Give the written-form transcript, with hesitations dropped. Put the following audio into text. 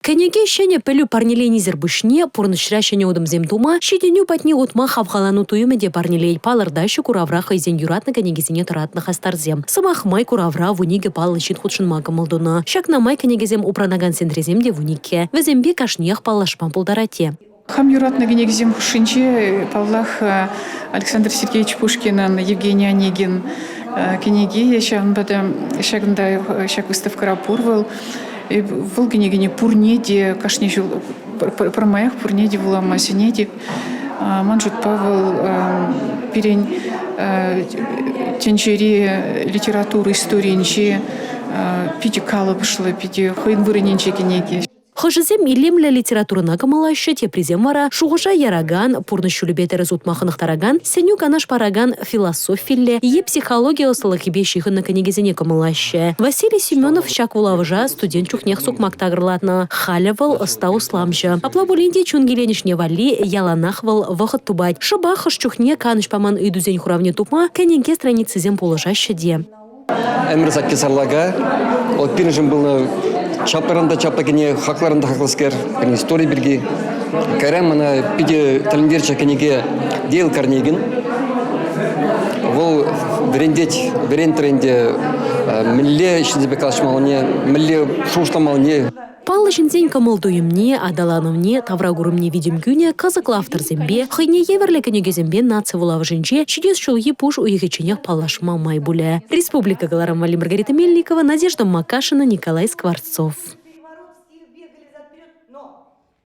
Кӗнеке ҫӗнӗ пӗлӳ парнеленисӗр пуҫне пурнӑҫра ҫӗнӗ утӑмсем тума, ҫитӗнӳ патне утма хавхалану туйӑмӗ те парнелет, палӑртаҫҫӗ куравра хӑйсен юратнӑ кӗнекисене тӑратнӑ хастарсем. Сӑмах май, куравра 12 паллӑ ҫын хутшӑнма кӑмӑл тунӑ. Ҫакна май кӗнекесем упранакан сентресем те 12. Вӗсемпе кашниех паллашма пултарать те. Хам юратнӑ кӗнекесем хушшинче, паллах, Александр Сергеевич Пушкинӑн Евгений Онегин кӗнеки. Ҫавӑнпа та ҫакӑнта ҫак выставкӑра пур вӑл. Вӑл кӗнекене пурне те кашни ҫул пӗрмаях пурне те вулама сӗнетӗп. Ман шутпа вӑл пирӗн тӗнчери литература историйӗнче питӗ калӑпӑшлӑ, питӗ хӑйӗн вырӑнӗнче кӗнеке. Хӑшӗсем илемлӗ литературӑна кӑмӑллаҫҫӗ, теприсем вара шухӑша яракан, пурнӑҫ ҫулӗпе тӗрӗс утма хӑнӑхтаракан, сӗнӳ-канаш паракан философиллӗ е психологи ӑслӑлӑхӗпе ҫыхӑннӑ кӗнекесене кӑмӑллаҫҫӗ. Василий Семенов ҫак вулавӑша студент чухнех сукмак такӑрлатнӑ. Халӗ вӑл ӑста усламҫӑ. Апла пулин те чун киленӗҫне валли яланах вӑл вӑхӑт тупать. Шӑпах хӑш чухне канӑҫ паман ыйтусен хуравне тупма кӗнеке страницисем пулӑшаҫҫӗ те. Ӗмӗр сакки сарлака. Вот пирӗншӗн пулнӑ чаплӑран та чаплӑ кӗне, хаклӑран та хаклӑскер, истори пирки. Кайран мана питӗ тӗлӗнтерчӗ кӗнеке Дейл Карнегин. Вӑл вӗрентет, вӗрентрӗ ӗнтӗ мӗнле ҫынсемпе калаҫмаллине, мӗнле шухӑшламаллине. Паллӑ ҫынсен кӑмӑл-туйӑмне, аталанӑвне, тавракурӑмне витӗм кӳнӗ кӑсӑклӑ авторсемпе, хӑйне евӗрлӗ кӗнекесемпе наци вулавӑшӗнче ҫитес ҫулхи пуш уйӑхӗчченех паллашма май пулӗ. Республика кӑларӑм валли Маргарита Мельникова, Надежда Макашина, Николай Скворцов.